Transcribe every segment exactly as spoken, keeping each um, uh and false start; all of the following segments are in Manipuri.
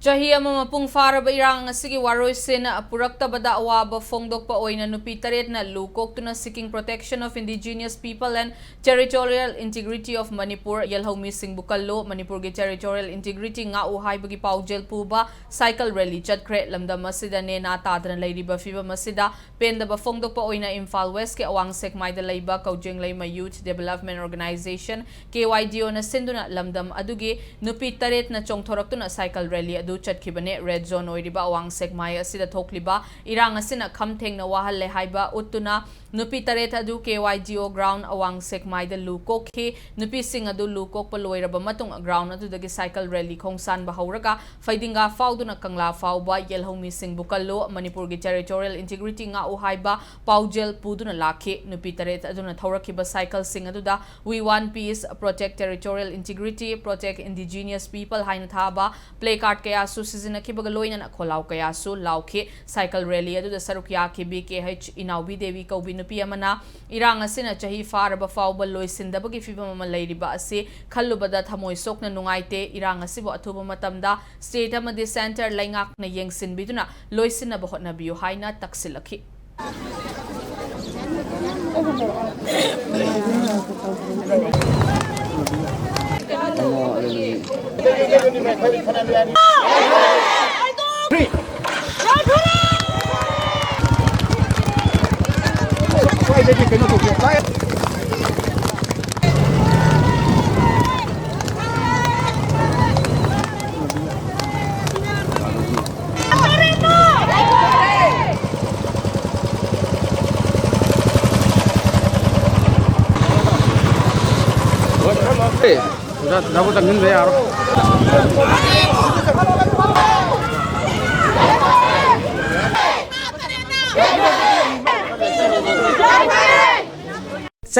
ꯆꯍꯤ ꯑꯃ ꯃꯄꯨꯡ ꯐꯥꯔꯕ ꯏꯔꯥꯡ ꯑꯁꯤꯒꯤ ꯋꯥꯔꯣꯏꯁꯤꯟ ꯄꯨꯔꯛꯇꯕꯗ ꯑꯋꯥꯕ ꯐꯣꯡꯗꯣꯛꯄ ꯑꯣꯏꯅ ꯅꯨꯄꯤ ꯇꯔꯦꯠꯅ ꯂꯨ ꯀꯣꯛꯇꯨꯅ Seeking Protection of Indigenous People and Territorial Integrity of Manipur, ꯌꯦꯜꯍꯧꯃꯤꯁꯤꯡꯕꯨ ꯀꯜꯂꯨ, ꯃꯅꯤꯄꯨꯔꯒꯤ territorial integrity ꯉꯥꯛꯎ ꯍꯥꯏꯕꯒꯤ ꯄꯥꯎꯖꯦꯜ ꯄꯨꯕ cycle rally ꯆꯠꯈ꯭ꯔꯦ꯫ ꯂꯝꯗꯝ ꯑꯁꯤꯗ ꯅꯦꯅꯥ ꯇꯥꯗꯅ ꯂꯩꯔꯤꯕ ꯐꯤꯕꯝ ꯑꯁꯤꯗ ꯄꯦꯟꯗꯕ ꯐꯣꯡꯗꯣꯛꯄ ꯑꯣꯏꯅ ꯏꯝꯐꯥꯜ ꯋꯦꯁꯀꯤ ꯑꯋꯥꯡ ꯁꯦꯛꯃꯥꯏꯗ ꯂꯩꯕ ꯀꯧꯖꯦꯡꯂꯩꯃ Youth Development Organization, K Y D O ꯅ ꯁꯤꯟꯗꯨꯅ ꯂꯝꯗꯝ ꯑꯗꯨꯒꯤ ꯅꯨꯄꯤ ꯇꯔꯦꯠꯅ ꯆꯣꯡꯊꯣꯔꯛꯇꯨꯅ cycle rally ꯑꯗꯨ ꯆꯠꯈꯤꯕꯅꯦ꯫ Red zone ꯑꯣꯏꯔꯤꯕ ꯑꯋꯥꯡ ꯁꯦꯛꯃꯥꯏ ꯑꯁꯤꯗ ꯊꯣꯛꯂꯤꯕ ꯏꯔꯥꯡ ꯑꯁꯤꯅ ꯈꯝ ꯊꯦꯡꯅ ꯋꯥꯍꯜꯂꯦ ꯍꯥꯏꯕ ꯎꯠꯇꯨꯅ ꯅꯨꯄꯤ ꯇꯔꯦꯠ ꯑꯗꯨ K Y D O ground ꯑꯋꯥꯡ ꯁꯦꯛꯃꯥꯏꯗ ꯂꯨ ꯀꯣꯛꯈꯤ꯫ ꯅꯨꯄꯤꯁꯤꯡ ꯑꯗꯨ ꯂꯨ ꯀꯣꯛꯄ ꯂꯣꯏꯔꯕ ꯃꯇꯨꯡ ground ꯑꯗꯨꯗꯒꯤ cycle rally ꯈꯣꯡꯁꯥꯟꯕ ꯍꯧꯔꯒ ꯐꯩꯗꯤꯡꯒꯥ ꯐꯥꯎꯗꯨꯅ ꯀꯪꯂꯥ ꯐꯥꯎꯕ ꯌꯦꯜꯍꯧꯃꯤꯁꯤꯡꯕꯨ ꯀꯜꯂꯨ, ꯃꯅꯤꯄꯨꯔꯒꯤ territorial integrity ꯉꯥꯛꯎ ꯍꯥꯏꯕ ꯄꯥꯎꯖꯦꯜ ꯄꯨꯗꯨꯅ ꯂꯥꯛꯈꯤ꯫ ꯅꯨꯄꯤ ꯇꯔꯦꯠ ꯑꯗꯨꯅ ꯊꯧꯔꯛꯈꯤꯕ cycle ꯁꯤꯡ ꯑꯗꯨꯗ We Want Peace, Protect Territorial Integrity, Protect Indigenous People ꯍꯥꯏꯅ ꯊꯥꯕ play card ꯀꯌꯥꯁꯨ ꯁꯤꯖꯤꯟꯅꯈꯤꯕꯒ ꯂꯣꯏꯅꯅ ꯈꯣꯜꯂꯥꯎ ꯀꯌꯥꯁꯨ ꯂꯥꯎꯈꯤ꯫ Cycle rally ꯑꯗꯨꯗ ꯁꯔꯨꯛ ꯌꯥꯈꯤꯕꯤ K H ꯏꯅꯥꯎꯕꯤ ꯗꯦꯕꯤ ꯀꯧꯕꯤ ꯅꯨꯄꯤ ꯑꯃꯅ ꯏꯔꯥꯡ ꯑꯁꯤꯅ ꯆꯍꯤ ꯐꯥꯔꯕ ꯐꯥꯎꯕ ꯂꯣꯏꯁꯤꯟꯗꯕꯒꯤ ꯐꯤꯕꯝ ꯑꯃ ꯂꯩꯔꯤꯕ ꯑꯁꯤ ꯈꯜꯂꯨꯕꯗ ꯊꯃꯣꯏ ꯁꯣꯛꯅ ꯅꯨꯡꯉꯥꯏꯇꯦ꯫ ꯏꯔꯥꯡ ꯑꯁꯤꯕꯨ ꯑꯊꯨꯕ ꯃꯇꯝꯗ state ꯑꯃꯗꯤ centre ꯂꯩꯉꯥꯛꯅ ꯌꯦꯡꯁꯤꯟꯕꯤꯗꯨꯅ ꯂꯣꯏꯁꯤꯟꯅꯕ ꯍꯣꯠꯅꯕꯤꯌꯨ ꯍꯥꯏꯅ ꯇꯛꯁꯤꯜꯂꯛꯈꯤ꯫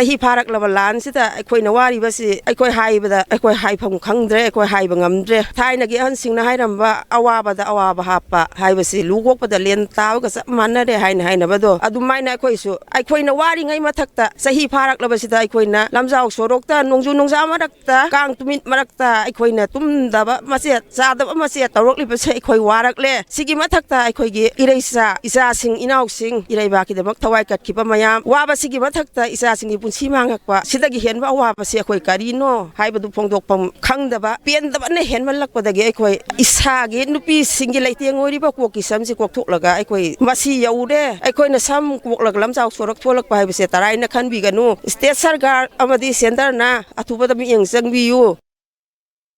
ꯆꯍꯤ ꯐꯥꯔꯛꯂꯕ ꯂꯥꯟꯁꯤꯗ ꯑꯩꯈꯣꯏꯅ ꯋꯥꯔꯤꯕꯁꯤ ꯑꯩꯈꯣꯏ ꯍꯥꯏꯕꯗ ꯑꯩꯈꯣꯏ ꯍꯥꯏꯐꯝ ꯈꯪꯗ꯭ꯔꯦ, ꯑꯩꯈꯣꯏ ꯍꯥꯏꯕ ꯉꯝꯗ꯭ꯔꯦ꯫ ꯊꯥꯏꯅꯒꯤ ꯑꯍꯟꯁꯤꯡꯅ ꯍꯥꯏꯔꯝꯕ "ꯑꯋꯥꯕꯗ ꯑꯋꯥꯕ ꯍꯥꯞꯄ" ꯍꯥꯏꯕꯁꯤ, "ꯂꯨ ꯀꯣꯛꯄꯗ ꯂꯦꯟ ꯇꯥꯕꯒ ꯆꯞ ꯃꯥꯟꯅꯔꯦ" ꯍꯥꯏꯅ ꯍꯥꯏꯅꯕꯗꯣ, ꯑꯗꯨꯃꯥꯏꯅ ꯑꯩꯈꯣꯏꯁꯨ ꯑꯩꯈꯣꯏꯅ ꯋꯥꯔꯤꯉꯩ ꯃꯊꯛꯇ, ꯆꯍꯤ ꯐꯥꯔꯛꯂꯕꯁꯤꯗ ꯑꯩꯈꯣꯏꯅ ꯂꯝꯖꯥꯎ ꯁꯣꯔꯣꯛꯇ, ꯅꯣꯡꯖꯨ ꯅꯨꯡꯁꯥ ꯃꯔꯛꯇ, ꯀꯥꯡ ꯇꯨꯃꯤꯠ ꯃꯔꯛꯇ ꯑꯩꯈꯣꯏꯅ ꯇꯨꯝꯗꯕ ꯃꯆꯦꯠ, ꯆꯥꯗꯕ ꯃꯆꯦꯠ ꯇꯧꯔꯛꯂꯤꯕꯁꯦ ꯑꯩꯈꯣꯏ ꯋꯥꯔꯛꯂꯦ꯫ ꯁꯤꯒꯤ ꯃꯊꯛꯇ ꯑꯩꯈꯣꯏꯒꯤ ꯏꯔꯩꯆꯥ, ꯏꯆꯥꯁꯤꯡ, ꯏꯅꯥꯎꯁꯤꯡ, ꯏꯔꯩꯕꯥꯛꯀꯤꯗꯃꯛ ꯊꯋꯥꯏ ꯀꯠꯈꯤꯕ ꯃꯌꯥꯝ, ꯋꯥꯕꯁꯤꯒꯤ ꯃꯊꯛꯇ ꯏꯆꯥꯁꯤꯡꯒꯤ ꯄꯨꯟꯁꯤ ꯃꯥꯡꯉꯛꯄ, ꯁꯤꯗꯒꯤ ꯍꯦꯟꯕ ꯑꯋꯥꯕꯁꯤ ꯑꯩꯈꯣꯏ ꯀꯔꯤꯅꯣ ꯍꯥꯏꯕꯗꯨ ꯐꯣꯡꯗꯣꯛꯐꯝ ꯈꯪꯗꯕ, ꯄꯦꯟꯗꯕꯅ ꯍꯦꯟꯃꯜꯂꯛꯄꯗꯒꯤ ꯑꯩꯈꯣꯏ ꯏꯁꯥꯒꯤ ꯅꯨꯄꯤꯁꯤꯡꯒꯤ ꯂꯩꯇꯦꯡ ꯑꯣꯏꯔꯤꯕ ꯀꯣꯛꯀꯤ ꯁꯝꯁꯤ ꯀꯣꯛꯊꯣꯛꯂꯒ ꯑꯩꯈꯣꯏ ꯃꯁꯤ ꯌꯧꯔꯦ꯫ ꯑꯩꯈꯣꯏꯅ ꯁꯝ ꯀꯣꯛꯂꯒ ꯂꯝꯖꯥꯎ ꯁꯣꯔꯣꯛ ꯊꯣꯛꯂꯛꯄ ꯍꯥꯏꯕꯁꯦ ꯇꯔꯥꯏꯅ ꯈꯟꯕꯤꯒꯅꯨ꯫ ꯁ꯭ꯇꯦꯠ ꯁꯔꯀꯥꯔ ꯑꯃꯗꯤ ꯁꯦꯟꯇꯔꯅ ꯑꯊꯨꯕꯗ ꯃꯤꯠꯌꯦꯡ ꯆꯪꯕꯤꯌꯨ꯫